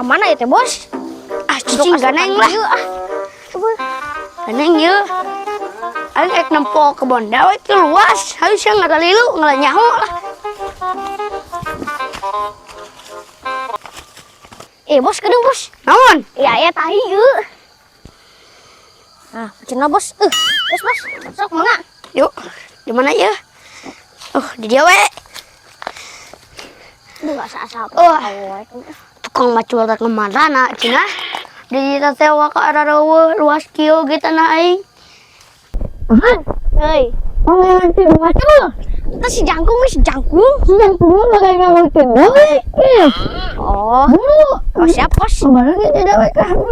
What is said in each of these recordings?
Kemana ya teh, Bos? Ah, cicing ganeng lah. Ieu ah. Ganeng yeuh. Aing ek nempo kebon dawe itu luas. Hayu sia ngaralilu ngalanyaho lah. Eh, Bos, kedung, Bos. Naon? Iya, ya tahi ieu. Nah, cenah, Bos. Bos, Bos. Sok mangga. Yuk, di mana ya? Oh, di dia we. Duh, asa-asa. Oh. Tukang macul rek ngemarana cenah. Di dieu teh wa ka arareueuh luas kieu ge tanah aing. Hei, Nanti macul. itu si jangkung, si jangkung. Si jangkung mah bakal ngomongkeun deui. Oh, oh siap, Bos. Kemana kita dapat kamu?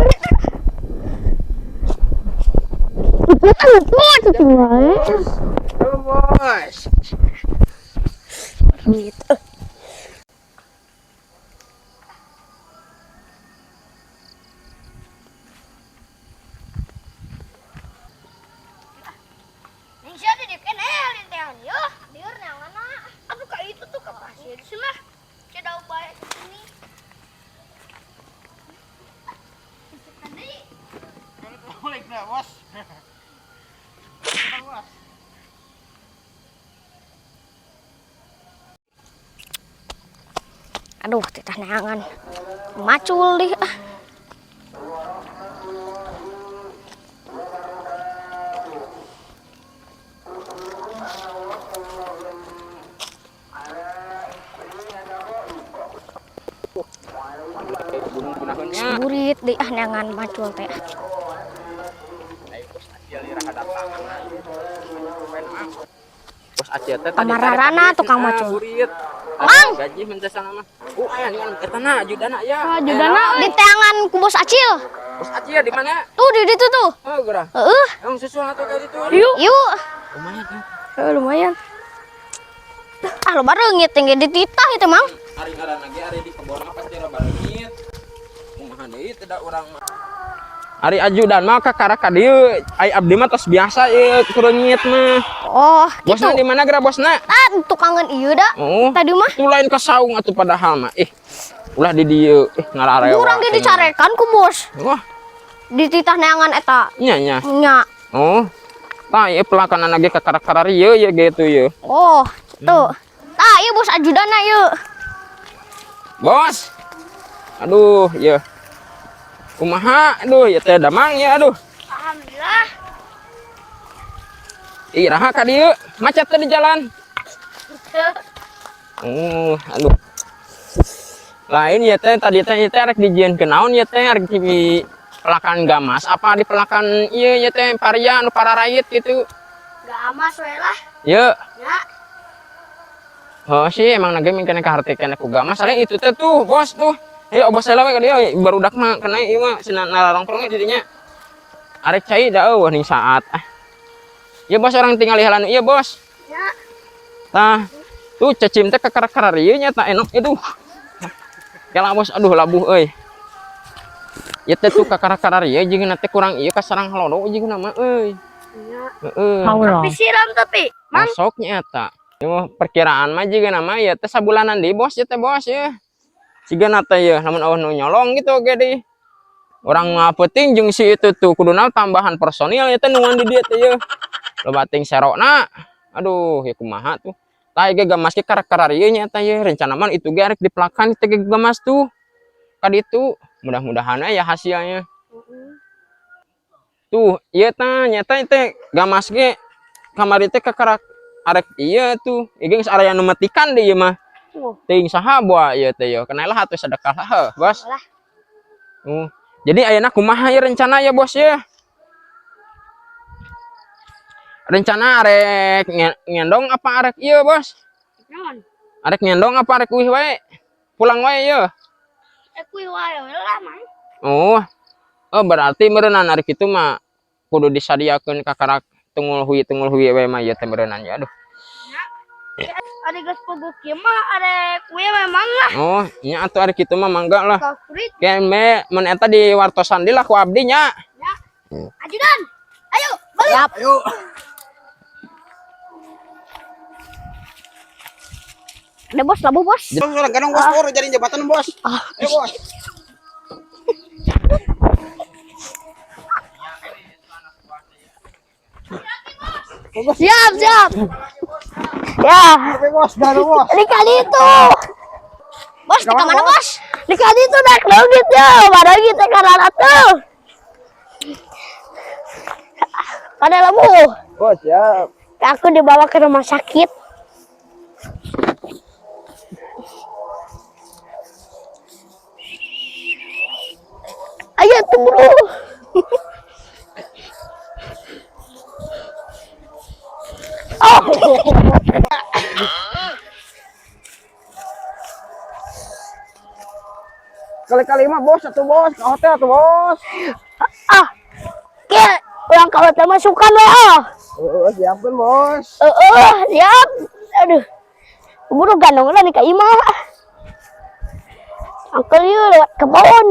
Itu kan itu tuh Halo bos. Gitu. Neng sia di kenel tean yo, lieur neanganna. Aduh kayak itu tuh ke pasir sih mah. Cedau bae ke sini. Boleh nggak bos? Bos. Aduh, titah neangan. Macul deh ah. Burit deh ah neangan macul teh. Bos Acil teh tadi Kamararana tukang macul. Burit. Mang. Gaji minta sana mah. Oh, aya nih eta na judana ya. Judana. Di teangan ku Bos Acil. Bos Acil di mana? Tuh di ditu tuh. Oh, gerah. Heeh. Emang susul atuh ka ditu. Yuk. Yuk. Lumayan ya. Lumayan. Ah lo bareungit tinggi dititah itu, Mang. Ari ngaranna ge ari di kebon mah pasti loba leungit. Kumaha deui teh da urang mah. Ari ajudan mah kakara ka dieu, ai abdi mah tos biasa ieu kureungit mah. Oh, Bosna gitu. di mana geura bosna? Ah, tukangan ieu da. Oh. Tadi mah Itu lain ke saung atuh padahal mah. Ih. Ulah di dieu, ih ngararewa. urang ge dicarekan ku Bos. Wah, Dititah neangan eta. nya nya. Nya. Oh. Tah ieu pelakanana ge kakara-kara ieu ye gitu ye. Oh, tuh. Tah, ieu Bos ajudana ieu. Bos. Aduh, ieu. Kumaha? Aduh, ieu teh damang ya aduh. Alhamdulillah. Ih, raha ka dieu? Macet teh di jalan. Oh, aduh. Lain ya teh tadi teh ieu teh rek dijieun naon ya teh rek di pelakan gamas apa di pelakan ieu ya teh paria anu pararait gitu. Gak amas we lah. Ye. Ya. Oh sih emang nage mungkin ka harti kene ku gamas soalnya itu teh tuh bos tuh. Ayo bos heula we ka dieu barudak mah kena ieu mah cenah nararongkrong di dinya. Arek cai da eueuh ning saat. Ah. Ya bos orang tinggal heula nu ieu bos. Ya. Tah. Tuh cecim teh kakara-kara ieu nya tah enok itu. Kela bos aduh labuh euy. Ieu teh tuh kakara-kara ieu jeung teh kurang ieu ka sarang halodo jeung mah euy. Ya. Heeh. Tapi siram tapi. Mang. Masoknya eta. Ieu perkiraan mah jiga nama ya teh sabulanan deui bos ya teh bos ya. Siga teh ya lamun eueuh nu nyolong gitu oge deui. Urang mah penting jeung si itu tuh kuduna tambahan personil ya teh nuan di dieu teh ye. Loba ting serokna. Aduh, ya kumaha tuh. Tah ge gamas ge karakara ieu nya eta ye rencana mah itu ge arek dipelakan teh ge gamas tuh. Ka ditu mudah-mudahan ya hasilnya. Tuh, ieu tah nyata teh gamas ge kamari teh kakara arek ieu tuh. Ieu geus area nu metikan deui ieu mah. Ting saha boa ieu teh ye. Kenalah atuh sedekah lah heuh, Bos. Lah. Jadi ayeuna kumaha ieu rencana ya, Bos ya? Rencana arek ngendong apa arek ieu, Bos? Naon? Arek ngendong apa arek uih wae? Pulang wae ieu. Kuy wae lah, Mang. Oh. Oh, berarti meureunana arek kitu mah kudu disadiakeun kakarak tungul hui we mah ieu teh meureunana ya aduh. Ada geus pogok kieu mah arek kuy memang lah. Oh, nya atuh arek kitu mah mangga lah. Favorit. Keme mun eta di wartosan deui lah ku abdi nya. Ya. Ajudan. Ayo, balik. Siap. Ayo. Ada bos, labu bos. Bos, orang gadang bos, bos, jadi jabatan bos. Ayo bos. Siap, siap. Ya. Oke, bos, dah bos. Di kali itu. Bos, di mana bos? Di kali itu naik leungit ya, barang teh karena tuh. Pada lebu. Bos, siap. Aku dibawa ke rumah sakit. Ayo tunggu dulu. Oh. Kali-kali mah bos atuh bos, ke hotel atuh bos. Ah. Ke, urang ka hotel mah sukan we ah. Oh, siapkan bos. Heeh, siap. Aduh. Buru gandong lah nih ka imah. Angkel yuk lewat kebun.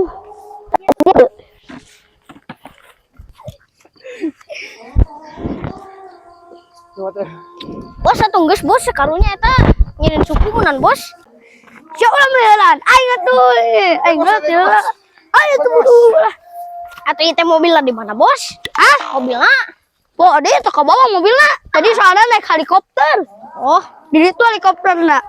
Coba teh. Bos atuh geus bos sekarunya eta ngirin suku munan bos. Siapa ulah mehelan? Aing atuh, aing atuh. Ayo tuh buru lah. Atau ieu teh mobilna di mana bos? Ah, Mobilna? po dia tuh ke bawah mobilnya. Tadi soalnya naik helikopter. Oh, Di itu helikopter nak.